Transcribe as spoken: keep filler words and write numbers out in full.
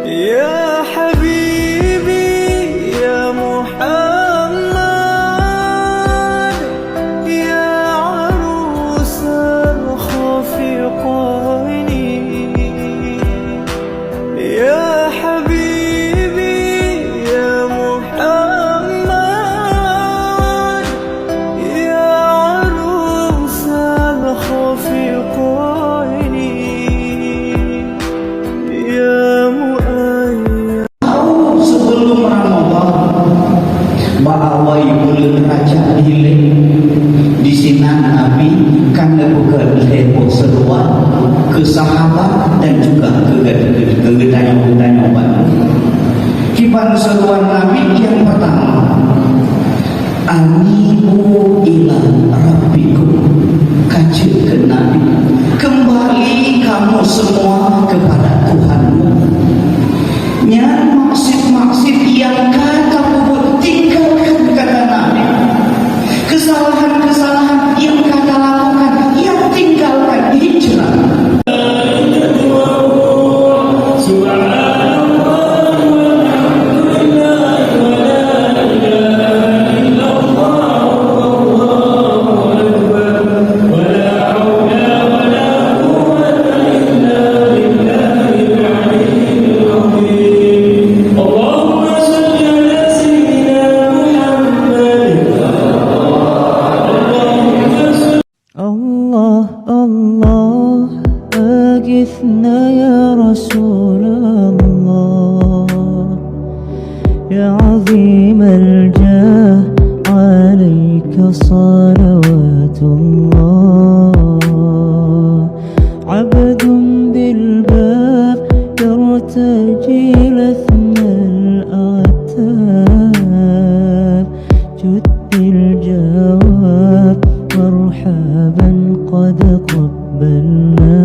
يا حبيبي يا محمد، يا عروس الخفقين، يا حبيبي يا محمد، يا عروس الخفقين، يا مؤيد. Tahu sebelum Ramadan, bak awai buleuen Rajab ilée, di sinan Nabi ka neupeugah lhée boh seuruan keu sahabat dan juga keu geutanyoe-geutanyoe bandum. Kiban seuruan Nabi nyang peurtama, "Anibu ila rabbikum," ka jeuet keu Nabi, "Kembali kamu semua kepada Tuhanmu." Nyan maksiet-maksiet nyang ka tapeubuet, tinggalkan, kata Nabi. Kesalahan-kesalahan nyang ka talakukan, ya, tinggalkan, hijrah. اللهم صل على سيدنا محمد. اللهم صل. الله، الله، أغثنا يا رسول الله. يا عظيم الجاه، عليك صلوات الله. عبد بالباب يرتجي لثم الأعتاب. جد الجواب، مرحبا قد قبلنا.